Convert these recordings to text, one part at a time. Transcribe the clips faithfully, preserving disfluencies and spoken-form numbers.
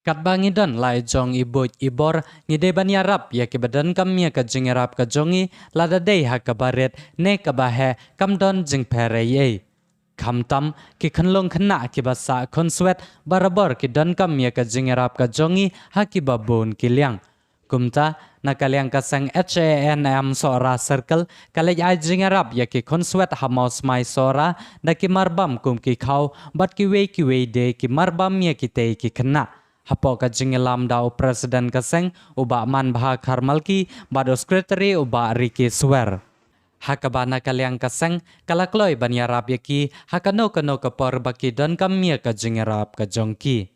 Katba ngi don la i jong i buit i bor, ngi dei ban ïarap ïa kiba donkam ïa ka jingïarap ka jong ngi, lada dei ha kaba rit ne kaba heh, kam don jingpher ei ei. Khamtam, ki khunlung khynnah kiba sah khunswet, barabor ki donkam ïa ka jingïarap ka jong ngi ha kiba bun ki liang. Kumta, na ka liang ka seng H A N M Sohra Circle, ka leit ai jingïarap ïa ki khunswet ha Mawsmai Sohra, da ki marbam kum ki khaw, bad kiwei kiwei de ki marbam ïa kitei ki khynnah. Hapoh ka jingïalam da u President ka seng, u Bah Manbha Kharmalki, bad u Secretary u Bah Ricky Swer. Ha kaba na ka liang ka seng, ka la kloi ban ïarap ïa ki, ha kano kano ka por ba ki donkam ïa ka jingïarap ka jong ki.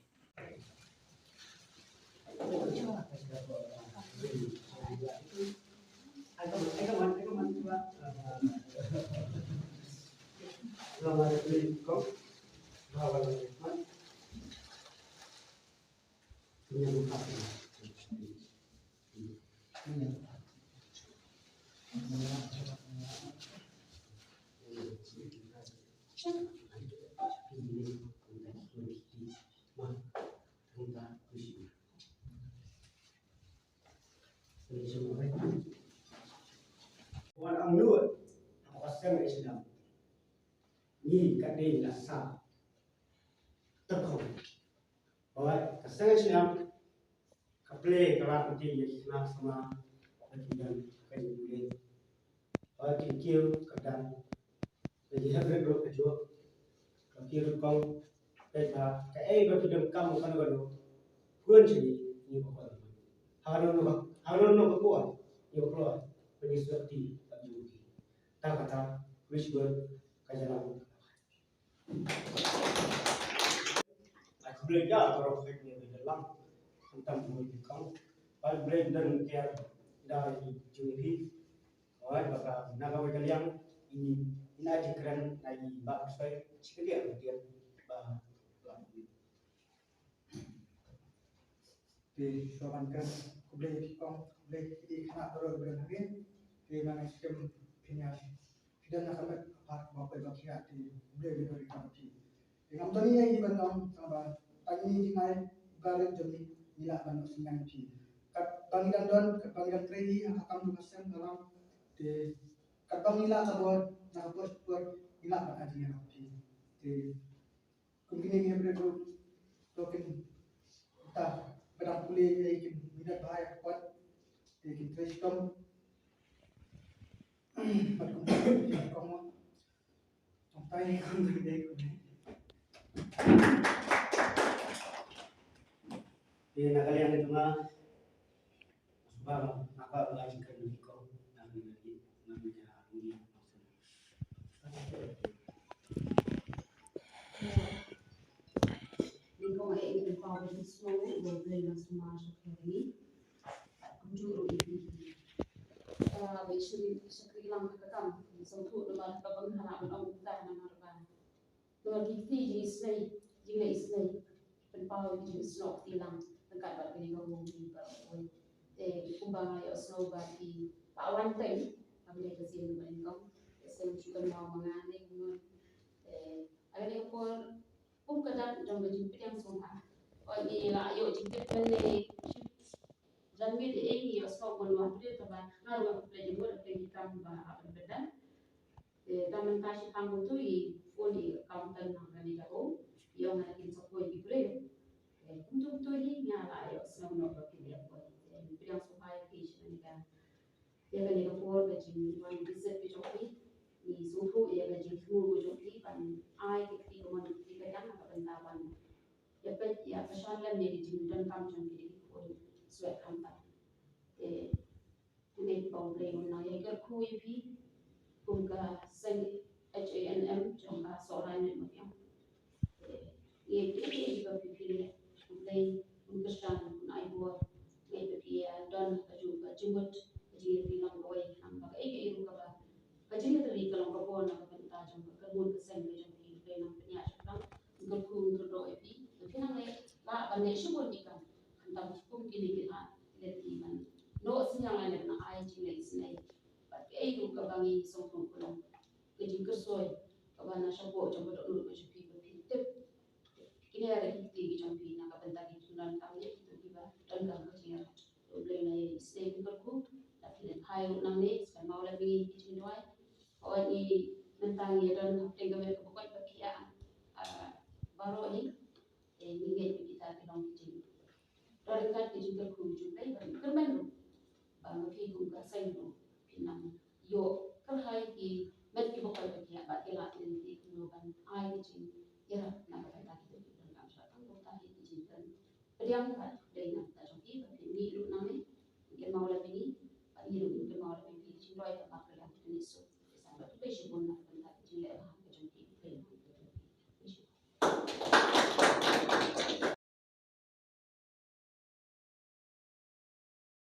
Wan ang nuot, ang kosem e sinam. Ni ka dei na sa. Terkong. Oi, ka seng e sinam. Ka ple ka rat ka ti ya ki khynnah samla. Ka ti dan ka ji ple. Oi, ki kiew ka dan. Ka ji hep rep rep ka jok. Ka kiew ka kong. Peit ba kaei ba ki donkam kano kano. Pun sini ni ko ko. Hangno no hangno no ko ko. Ni ko ko. Peni sukti ka jok. Ta kata, which word ka jalan. Ai khublei ïa baroh ngi ba ïa lang. Khamtam bun ki kong. Ba Blei don kiar da i jong i phi. Oi ba ka na ka wei ka liang i na jingkren na i ba ksai. Shi ka liang ba ba. Te shuwa ban kren, khublei ïa ki kong, khublei ïa ki khynnah baroh kiba don hangne. Te ma nga shem phin ïa phi don na ka met ka phad ba poi ba khia te khublei ïa ki kong. Te ngam don ei ei ban ong tang ba tang ïa ki jingai ba rit jong ngi ngi lah ban ong synñiang ïa phi. Katba ngi dang don, katba ngi dang trei ha ka kam jong ka sem ka ram. Te katba ngi lah ka bor na ka por por ngi lah ban ai jingïarap ïa phi. Te Kum kine ki hynriew ruh to kin ta ba dang pule ïa kin minot bha ïa ka kot ïa kin trei shitom. Bad kum kine ki kong mo. Tong tai kum kine kum. Ïa na ka liang ka jong nga. Namar ki kti jingisynei, jingleh isynei, pynpaw ïa ki jingsnoh kti lang ryngkat bad kane ka wong kaba wei. Te kumba nga ïohsngew ba ki ba wan teng, ba kane ka sien kaba nyngkong, te sien shu kynmaw ma nga ne kumno. Te ha kane ka por kum ka dak jong ka jingpdiang sngewbha. Oi ngi la ïoh jingtip lane Jan ngi dei ngi ïohsngew ban wan pdeng taba nga ruh nga pdeng jingmut pdeng ki kam ba hap ban pdeng. Te ta mynta shi khang kumtu i phone i accountant na kane ka home i ong nga kin sa poi ki briew. Te kumtu kumtu hi nga la ïohsngew noh ba kin ïa poi. Te pdeng sngewbha ïa phi shi kane ka ïa kane ka por ka jingwan visit ka jong phi. Ngi sngewthuh ïa ka jingthmu ka jong phi ban ai ka kti ka mon ka kti ka jam na ka bynta ban ïa peit ïa kyrshan lem ïa ki jingdonkam jong ki dei ki khun swet khamtam. Te khublei ba U Blei un nang ïa kyrkhu ïa phi kum ka seng H A N M jong ka Sohra Unit Mawkiang. Te ïa ki ïa ki ba phi phi leh U Blei un kyrshan un ai bor. Ngai ba phi ïa don ka jingmut ka jingïatylli long kawei khnang ba kaei kaei ruh kaba ka jingïatylli ka long ka bor na ka bynta jong ka kyrmut ka seng ka jong phi. Ba nang pynïaid shaphrang, kyrkhu kyrdoh ïa phi ba phi nang leh lah ban leh shibun ki kam. Khamtam kum kine ki hap leh ki ban noh synñiang lane ban ai jingleh isynei. Bad kaei ruh kaba ngi sngewthuh ka long ka jingkyrsoi kaba na shapoh jong ka dohnud ka jong phi ba phi tip kine ruh ki kti ki jong phi na ka bynta ki Don kam ne kito kiba don kam ka jingïarap. To Blei na ïa i sdei ki kyrkhu, la ki lehkai ruh nangne, sa kynmaw lem ïa ngi ki jingduwai. Hooid, ngi mynta ngi don hapdeng ka met kaba koit ba khiah, ah, baroh hi. Te ngi ngeit ba kita ki long ki jing, don ryngkat ki jingkyrkhu jong Blei, ba ngi kyrmen ruh ba ma phi kum ka seng ruh phin nang ïoh kyrhai ki met kiba koit ba khiah, ba ki lah lynti kumno ban ai ki jingïarap na ka bynta kito kiba donkam. Shuwa tang kumta hi ki jingkren pdiang pat dei na ka bynta jong ki, ba phin mih ruh nangne, phin kynmaw lem ïa ngi, bad ngi ruh ngin kynmaw lem ïa phi. Ki jingduwai ka Mat Riliang Kynrad Jisu. Te sa khublei shibun na ka bynta ki jingleh